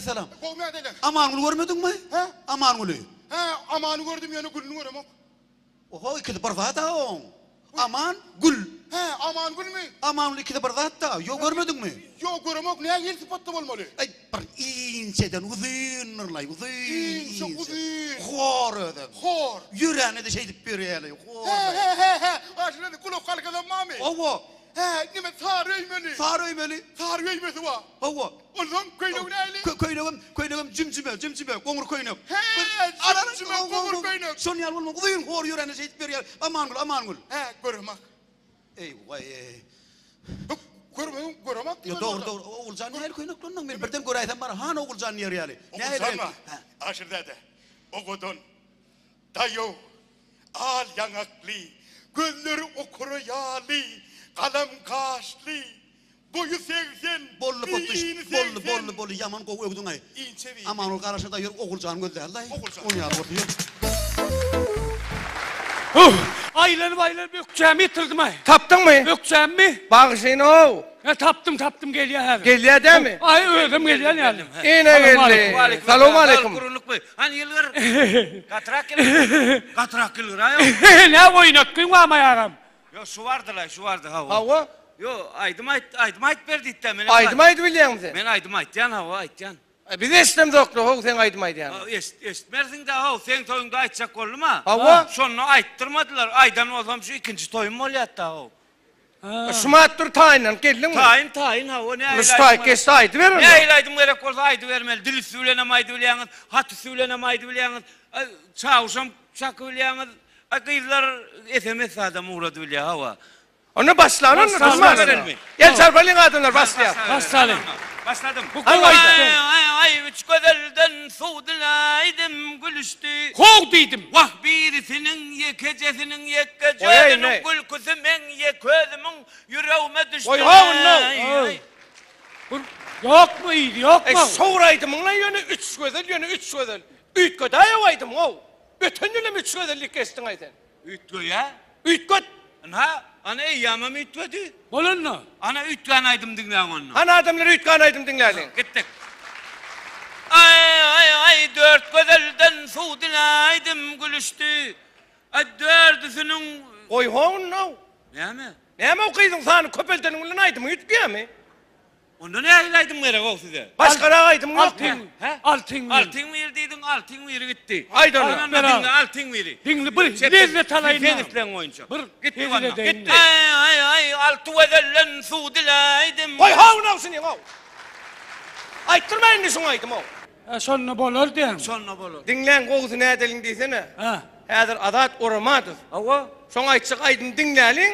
salam. Gowmy ýagdaýlar? Amangüli görmediňmi? Hä? Amangüli. Hä, Amany gördüm, ýöne Gülüni göremok. Oho, ikisi bir zat-a oň. Aman, Gül. Hä, Amangülmi? Amangül ikisi bir zat-da. Ýok, görmediňmi? Ýok, göremok. Nähili sypatda bolmaly? Aý, bir inçeden uzyndyr-laý, uzyn. Inçe, uzyn. Hor özem. Hor. Ýörände-de şeýdip ýörýär-leý, hor. Hä, hä, hä, hä. Aşyr gulak halkasam barmy? Hawa. Hä, neme, sary öýmeli. Sary öýmeli. Sary öýmesi bar. Hawa. Onsoň köýnegi nähili? Köýnegem, köýnegem jümjüme, jümjüme, goňur köýnek. Hä, jümjüme, goňur köýnek. Şon ýaly bolmaly, uzyn hor ýörände şeýdip ýörýär. Amangül, Amangül. Hä, göremok. Eý, waý. Bu görmegiň göremok diýmeli. Ýok, dogry, dogry. Oguljan nähili köýneklendiň? Men birden göräýsem bar, hany Oguljan diýer ýaly. Oguljan-ma? Aşyr däde, owadan, daýaw, al ýaňakly, gözleri okara ýaly, galam gaşly, boýy 80, Boldy, Potdyş, ini boldy, 80. boldy, boldy, ýaman gowy öwdüň-aý. Inçe biri. Amangül garaşar-da ýör, Oguljany gözlärdi-aý. Oguljan. Ony ýaly bolsa ýör. Huh! Aýlanyp-aýlanyp ökjämi ýitirdim-aý. Tapdyňmy? Ökjämmi? Bagyşlaýyn-ow. Hä, tapdym, tapdym, gelýär häzir. Gelýär dämi? Aý, özüm gelýän ýaly. Ine geldi. Salowmaleýkim. Gurulykmy? Hany ýylgyr. Gatyrak ýylgyr. Gatyrak ýylgyraý. Nä oýnatgyň barmy agam? Ýok, şu bardy-laý, şu bardy, hawa. Hawa. Ýok, aýdym aýt, aýdym aýdyp ber diýdi-dä, men. Aýdym aýdyp bilýäňmi sen? Men aýdym aýtýan, hawa, aýtýan. Biz eşidemzok-la how seň aýdym aýdýanyňy. Eşit, eşitmersiň-dä how, seň toýuňda aýtjak boldum-a. Hawa. Şonda aýtdyrmadylar, aýdan bolsam şu ikinji toýum bolýardy-da how. Şumat dur taýynlanyp geldiňmi? Taýyn, taýyn hawa, nähili aýdym. Taýyn geçse aýdyber onda. Nähili aýdym gerek bolsa aýdybermeli, dil üsti bilenem aýdybilýäňiz, hat üsti bilenem aýdybilýäňiz, çawuşam çakybilýäňiz, gyzlar sms zadam ugradybilýär hawa. Onda başlaly onda durman. Gel çarpalyň adamlar başlaýar. Başlaly. Başladym. Bu gowy aýtdy. Aý aý üç gözelden suw diläýdim gülüşdi. How diýdim. Wah birisiniň ýekejesiniň ýekge özüniň gülküsi meň ýeke özümiň ýüregime düşdi. Goý how indi. Bir ýokmy yzy ýokmy? Eý şowur aýdymyňla ýöne üç gözel ýöne üç gözel. Üýtgedäýew aýdymyň-ow. Öten ýylam üç gözellik geçdiň-aý sen. Üýtgeýä. Üýtget. Ynha, ana eýýamam üýtgedi. Bol onda. Ana üýtgän aýdym diňläň onda. Hany adamlar üýtgän aýdym diňläliň. Gitdik. Aý, aý, aý, dört gözelden suw diläýdim, gülüşdi. Aý, dördüsiniň. Goý ho-onnow. Näme? Näme o gyzyň sany köpeldeniň bilen aýdymyň üýtgeýämi? Onda nähili aýdym gerek-ow size? Başgarak aýdym ýokmy? Altyň, altyň biri. Altyň biri diýdiň, altyň biri gitdi. Aýt onda. Onda diňle, altyň biri. Diňle bir lezzet alaýyn. Seň islegiň boýunça. Bir Gitdi hezil onda. edeýin. Gitdi. Aý, aý, aý, alty gözelden suw diläýdim. Goý how-now şuny-ow. Aýtdyrma indi şuň aýdymy-ow. Hä, şonda bolar diýýäňmi? Şonda bolar. Diňläň gowusy nädeliň diýsene. Hä. Häzir Azat Oramadow. Hawa. Şoň aýtjak aýdymyny diňläliň.